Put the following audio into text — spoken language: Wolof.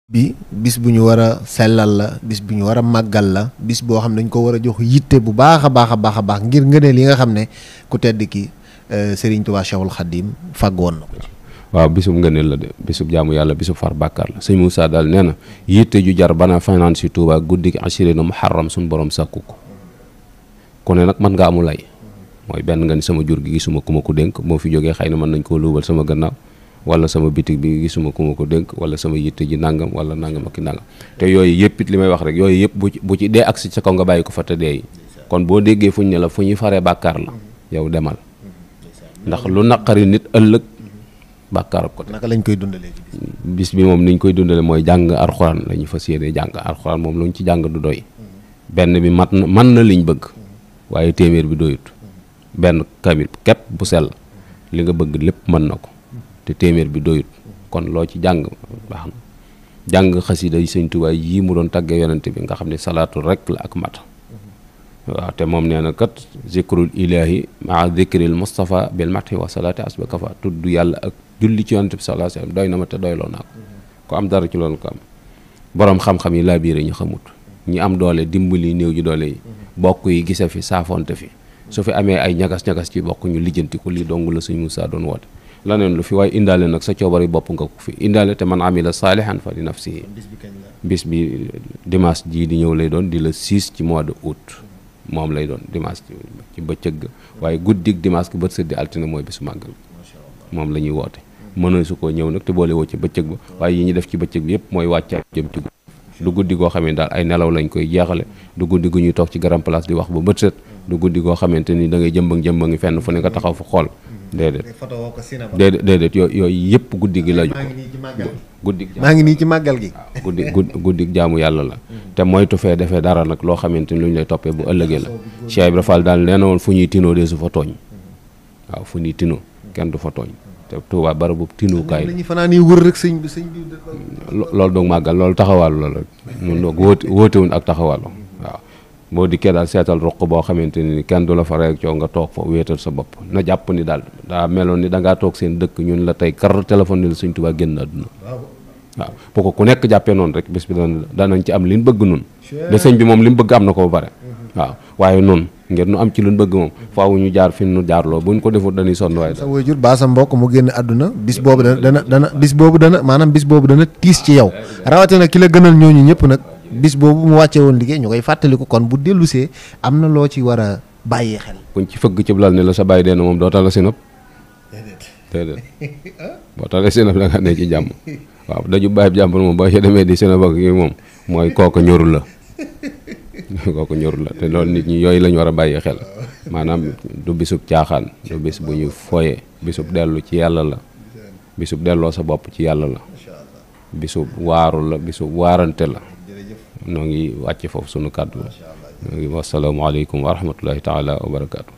bis bu ñu war a sellal la, bis bu ñu war a màggal la, bis boo xam ne dañ ko war a jox yitte bu baax a baax a baax a baax ngir ngëneel yi nga xam ne ku tedd ki Serigne Touba Cheikhul Khadim fàggoon na ko ci. waaw bisub ngëneel la de bisub jaamu yàlla bisub far bàkkaar la sëñ Moussa daal nee na yitte ju jar bana fanaan si Touba guddi gi ashirina muharram suñu borom sàkku ko ku ne nag mën nga amul lay mooy benn nga ni sama jur gi gisuma ku ma ko dénk moo fi jógee xëy na mën nañ koo luubal sama gannaaw wala sama bitig bi gisuma ku ma ko dénk wala sama yitte ji nangam wala nangam ak i nangam te yooyu yëpp it li may wax rek yooyu yëpp bu ci dee agsi sa kaw nga bàyyi ko fa te dee kon boo déggee fuñ ne la fu ñuy faree bàkkaar la yow demal ndax lu naqari nit ëllëg bàkkaar ko. naka lañ koy dundalee ci bis bi moom niñ koy dundale mooy jàng alxuraan la ñu fas yéene jàng alxuraan moom lu ñu ci jàng du doy benn bi mën na liñ bëgg waaye téeméer bi doyut benn kamil képp bu sell li nga bëgg lépp mën na ko te téeméer bi doyut kon loo ci jàng baax na jàng xasida yi sëñ Tuubaa yii mu doon tàggee yonente bi nga xam ne salaatu rek la ak mat waaw te moom nee na kat zikrul ilahi maa zikril Mustafa bil mathi wa salaati asba kafa tudd yàlla ak julli ci yonente bi sallallahu alayhi wasallam doy na ma te doyloo naa ko am dara ci loolu ko am boroom xam-xam yi laa biire ñu xamut ñi am doole dimbali néew ji doole yi bokk yi gise fi saafonte fi su fi amee ay ñagas-ñagas ci bokk ñu lijjanti ko lii dong la sëñ Moussa doon woote laneen lu fi waaye indaale nag sa coobari bopp nga ko fi indaale te man amila saalihan fa li nafsihi bis bi dimanche jii di ñëw lay doon di la 6 ci mois de août moom lay doon dimanche ci bëccëg ga waaye guddig dimanche gi bët sëddi altine mooy bisu màggal moom la ñuy woote mënoy su koo ñëw nag te boole woo ci bëccëg ba waaye yi ñu def ci bëccëg bi yëpp mooy wàcca jëm ci du guddi goo xam ne daal ay nelaw lañ koy jeexale du guddi gu ñuy toog ci grand place di wax ba bët set du guddi goo xamante ni da ngay jëmbang ngi fenn fu ne nga taxaw fa xool déedéet yooyu yëpp guddi gi la maa ngi nii ci màggal gi guddi jaamu yàlla la te moytu fee defee dara nag loo xamante ni lu ñu lay toppee bu ëllëgee la Cheikh Ibra Fall daal nee na woon fu ñuy tinoo dee su fa tooñ waaw fu ñuy tinoo kenn du fa tooñ te Tuubaa bara bu tinukaay lañu fanaan yi wër rek sëñ bi loolu doog màggal loolu taxawaalu la rek ñun doog wóotewuñ ak taxawaalu waaw boo dikkee daal seetal roq boo xamante ni kenn du la fa rek coow nga toog fa wéetal sa bopp na jàpp ni daal daa meloon ni dangaa toog seen dëkk ñun la tey kar téléphone ni la sëñ Tuubaa génn àdduna waaw bu ko ku nekk jàppee noonu rek bés bi danañ ci am li ñu bëgg nun de sëñ bi moom li mu bëgg am na ko ba pare waaw waaye noonu ngir nu am ci lu ñu bëgg moom faaw ñu jaar fi nu jaarloo buñ ko defut dañuy sonn waaye sa waajur baa sa mbokk mu génn àdduna bis boobu dana tiis ci yow rawatina ki la gënal ñooñu ñëpp nag bis boobu mu wàcce woon liggéey ñu koy fàttaliku kon bu dellusee am na loo ci war a bàyyi xel kuñ ci fëgg ci lal ne la sa bàyyi dee na moom doo tala sinab déedéet boo talee sinab da nga ne ci jàmm waaw daju bàyyi jàmbur moom boo ci demee di sinab ak yooyu moom mooy kooku ñorul la kooku ñorul la te loolu nit ñi yooyu lañ war a bàyyi xel maanaam du bisub caaxaan du bis bu ñu foyee bisub dellu ci yàlla la bisub delloo sa bopp ci yàlla la bisub waaru la bisub waarante la noo ngi wàcce foofu sunu kàddu noo ngi wasalaamualeykum wa rahmatullahi taala wa barakaatu